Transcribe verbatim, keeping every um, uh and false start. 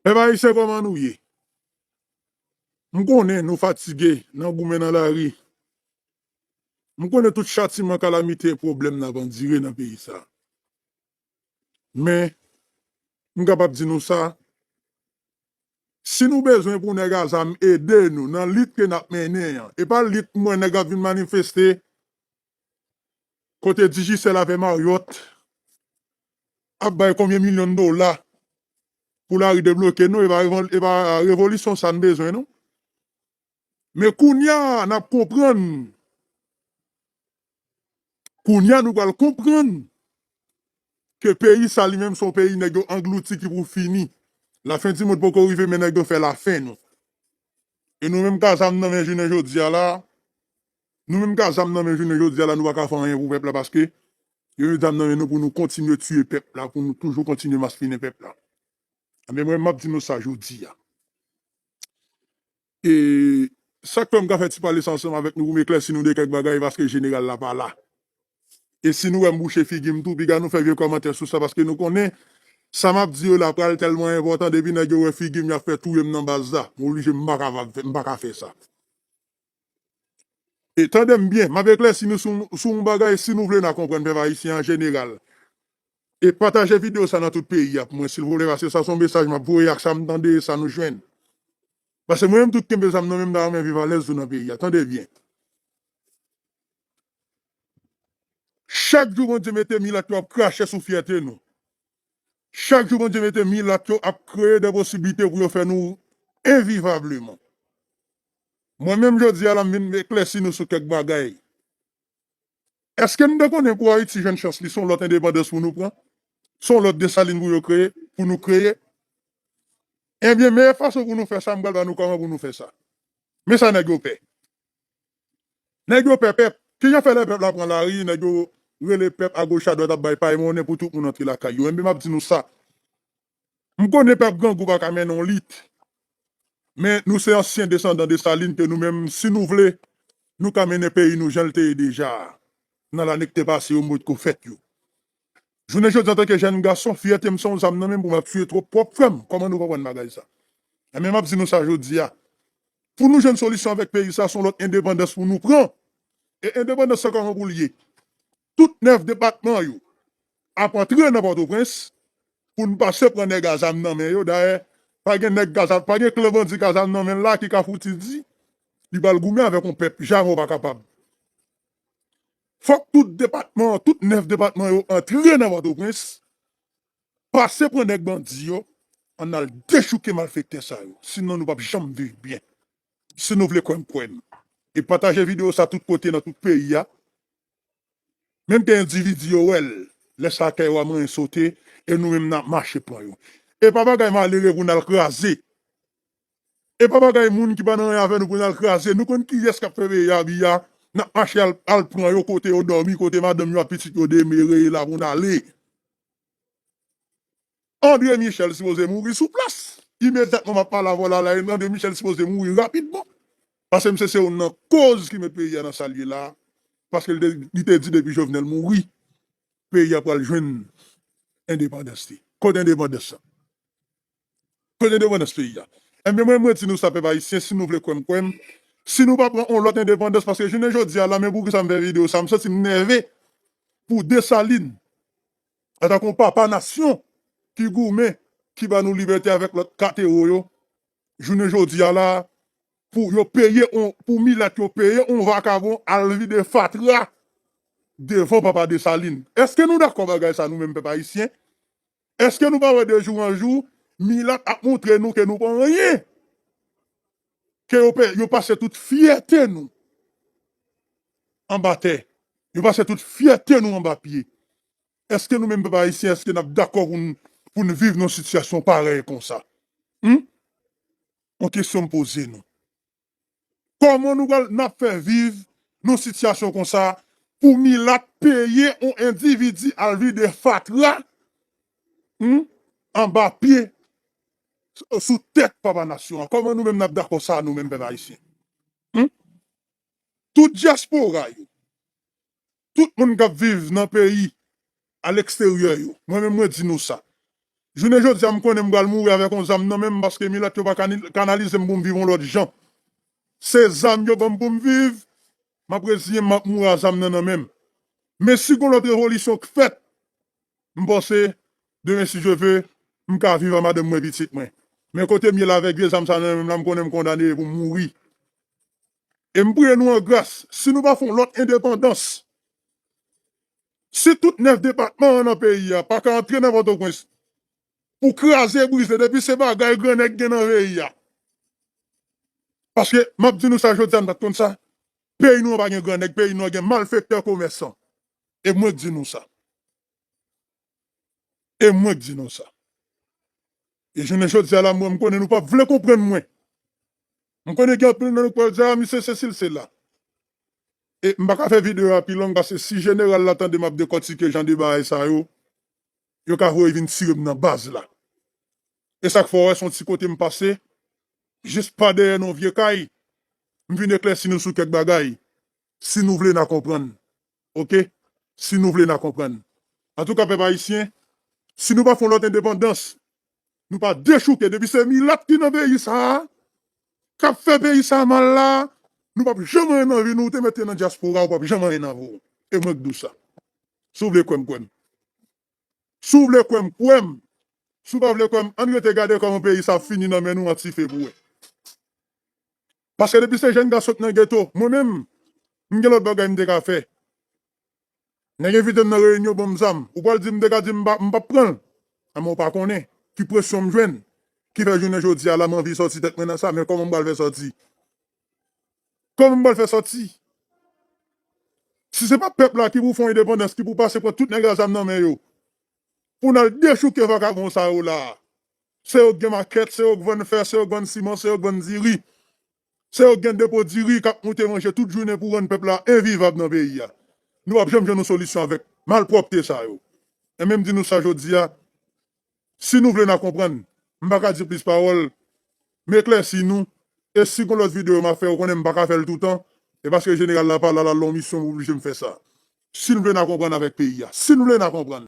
Pèp ayisyen, kòman nou ye? M konnen nou fatige nan goumen nan lari. M konnen tout chatiman, kalamite, pwoblèm n ap andire nan peyi sa. Men, m kapab di nou sa, si nou bezwen pou nèg a zam ede nou nan lit ke n ap mennen an, e pa lit mwen nèg ap vin manifeste kote Digicel avè Marriott ap bay konbyen milyon dola pou lari debloke, non, e pa revol-, e pa revolisyon sa n bezwen, non. Men kounye a, n ap konprann. Kounye a, nou pral konprann ke peyi sa li menm se yon peyi nèg yo anglouti ki pou fini. Lafen di mond poko rive, men nèg yo fè lafen nou. E nou menm k a zam nan men jounen jodi a la, nou menm k a zam nan men jounen jodi a la, nou pa ka fè anyen pou pèp la paske yo met zam nan men nou pou nou kontinye tiye pèp la, pou nou toujou kontinye maspinen pèp la. Men mwen, m ap di nou sa jodi a. E sa k fè m ka fè ti pale sa ansanm avèk nou pou m eklèsi nou de kèk bagay, paske jeneral la pa la. E si nou wè m bouche figi m tou, piga nou fè vye kòmantè sou sa, paske nou konnen sa m ap di yo la pral tèlman enpòtan, depi nèg yo wè figi m, y ap fè touye m nan baz la. M oblije, m pa kapab fè, m pa ka fè sa. E tande m byen, m ap eklèsi nou sou, sou yon bagay, si nou vle n a konprann pèp ayisyen an jeneral. E pataje videyo sa nan tout peyi a pou mwen, silvouplè, paske sa se yon mesaj m ap voye ak sa m tande e sa nou jwenn. Paske mwen menm, tout kenbe zam nan men m, m ta renmen viv alèz tou nan peyi a. Tande byen. Chak jou Bondye mete milat yo ap krache sou fyète nou. Chak jou Bondye mete milat yo ap kreye de posiblite pou yo fè nou envivableman. Mwen menm jodi a la, m vin eklèsi nou sou kèk bagay. Èske nou te konnen pou Ayiti jwenn chans li, se yon lòt endepandans pou nou pran? Se yon lòt Desalin pou yo kreye, pou nou kreye? Ebyen, meyè fason pou nou fè sa, m pral ba nou kòman pou nou fè sa. Men sa nèg yo pè. Nèg yo pè pèp. Kijan fè lè pèp la pran lari, nèg yo rele pèp agoch adwat ap bay pay monnen pou tout moun antre lakay yo? Enben, m ap di nou sa. M konnen pèp grangou pa ka mennen yon lit. Men nou se ansyen desandan Desalin ke nou menm, si nou vle, nou ka mennen peyi nou jan l te ye deja a. Nan lane ki te pase yo, m potko fèt yo. Jounen jodi, antanke jèn gason, fyète m se yon zam nan men m pou m ap tiye twòp pwòp frè m. Kòman nou konprann bagay sa? Enben, m ap di nou sa jodi a. Pou nou jwenn solisyon avèk peyi sa, se yon lòt endepandans pou nou pran. E endepandans sa kòman pou l ye? Tout nèf depatman yo ap antre nan Pòtoprens pou n pase pran nèg a zam nan men yo. Dayè, pa gen nèg k a zam, pa gen klan bandi k a zam nan men l la ki ka fouti di li pral goumen avèk yon pèp. Jamè w pa kapab. Fòk tout depatman, tout nèf depatman yo antre nan Pòtoprens, pase pran nèg bandi yo, ann al dechouke malfektè sa yo. Sinon, nou p ap janm viv byen. Si nou vle kwè m, kwè m. E pataje videyo sa tout kote nan tout peyi a. Menm ke endividi yo wè l, lè sa kè yo a manyen sote, e nou menm n ap mache pran yo. E pa bagay malere pou n al kraze. E pa bagay moun ki pa nan anyen avè nou pou n al kraze. Nou konn kiyès k ap fè peyi a biya. N ap mache al, al pran yo kote yo dòmi, kote madanm yo ak pitit yo demere, e la pou n ale. André Michel sipoze mouri sou plas. Imedyatman m ap pale avè w la, la, André Michel sipoze mouri rapidman. Paske misye se youn nan koz ki met peyi a nan sa l ye la. Paske li te, li te di depi Jovenel mouri, peyi a pral jwenn endepandans li. Kote endepandans lan? Kote endepandans peyi a? Ebyen, mwen, mwen di nou sa, pèp ayisyen, si nou vle kwè m, kwè m. Si nou pa pran yon lòt endepandans, paske jounen jodi a la, men poukisa m fè videyo sa, m santi m nève pou Desalin, antanke yon papa nasyon ki goumen, ki ba nou libète avèk lòt kat ewo yo. Jounen jodi a la, pou yo peye on, pou milat yo peye on vakabon al vide fatra devan papa Desalin. Èske nou dakò bagay sa nou menm pèp ayisyen? Èske nou pa wè de jou an jou, milat ap montre nou ke nou pa anyen? Ke yo pe-, yo pase tout fyète nou anba tè. Yo pase tout fyète nou anba pye. Èske nou menm pèp ayisyen, èske n ap dakò pou n, pou n viv nan sitiyasyon parèy konsa? Hum? Yon kesyon m poze nou. Kòman nou pral, n ap fè viv nan sitiyasyon konsa pou milat peye yon endividi al vide fatra, hum, anba pye, sou tèt papa nasyon an? Kòman nou menm n ap dakò sa, nou menm pèp ayisyen? Hum? Tout dyaspora yo, tout moun k ap viv nan peyi aleksteryè yo, mwen menm mwen di nou sa. Jounen jodi a, m konnen m pral mouri avèk yon zam nan men m paske milat yo pa kani- kanalize m pou m viv yon lòt jan. Se zam yo ban m pou m viv, m ap reziyen m, m ap mouri a zam nan nan men m. Men si gon lòt revolisyon k fèt, m panse, demen si Dye ve, m ka viv a madanm mwen, pitit mwen. Men kote m ye la avèk vye zam sa nan men m la, m konnen m kondane pou m mouri. E m priye nou an gras, si nou pa fè yon lòt endepandans, si tout nèf depatman an nan peyi a pa ka antre nan Pòtoprens pou kraze brize, depi se bagay gran nèg gen nan peyi a. Paske, m ap di nou sa jodi a, m pa t konn sa, peyi nou an pa gen gran nèg, peyi nou an gen malfektè komèsan. E mwen k di nou sa. E mwen k di nou sa. E jounen jodi a la, mwen, m konnen nou p ap vle konprann mwen. M konnen gen anpil nan nou k pral di, a, misye sesi, l sela. E m pa ka fè videyo a pi long, paske si jeneral la tande m ap dekòtike jan de bagay sa yo, yo ka voye vin tire m nan baz la. E sa k fè w wè se yon ti kote m pase, jis pa dèyè nan yon vye kay, m vin eklèsi nou sou kèk bagay, si nou vle n a konprann. Oke? Si nou vle n a konprann. Antouka, pèp ayisyen, si nou pa fè yon lòt endepandans, nou pa dechouke, depi se milat ki nan peyi sa a, k ap fè peyi sa a mal la, nou p ap janm anyen nan vi nou, ou te mete nan dyaspora, ou p ap janm anyen nan vi w. E mwen k di w sa. Si w vle kwè m, kwè m. Si w vle kwè m, kwè m. Si w pa vle kwè m, ann rete gade kòman peyi sa ap fini nan men nou an ti fe pou wè. Paske depi se jèn gason k nan geto, mwen menm, m gen lòt bagay m te ka fè. Nèg envite m nan reyinyon, ban m zam. Ou pral di m te ka di m pa, m p ap pran l. Anben ou pa konnen ki presyon m jwenn, ki fè jounen jodi a la m anvi sòti tèt mwen nan sa, men kòman m pral fè sòti? Kòman m pral fè sòti? Si se pa pèp la ki pou fè yon endepandans, ki pou pase pran tout nèg a zam nan men yo, pou n al dechouke vakabon sa yo la. Se yo k gen makèt, se yo k vann fè, se yo k vann siman, se yo k vann diri. Se yo k gen depo diri k ap moute manje tout jounen pou rann pèp la envivab nan peyi a. Nou p ap janm jwenn yon solisyon avèk malpwòpte sa yo. Enben m di nou sa jodi a, si nou vle n a konprann, m pa ka di plis pawòl, m eklèsi nou, e si gon lòt videyo m ap fè, ou konnen m pa ka fè l toutan, e paske jeneral la pa la, l al nan yon misyon, m oblije m fè sa. Si n vle n a konprann avèk peyi a, si n vle n a konprann.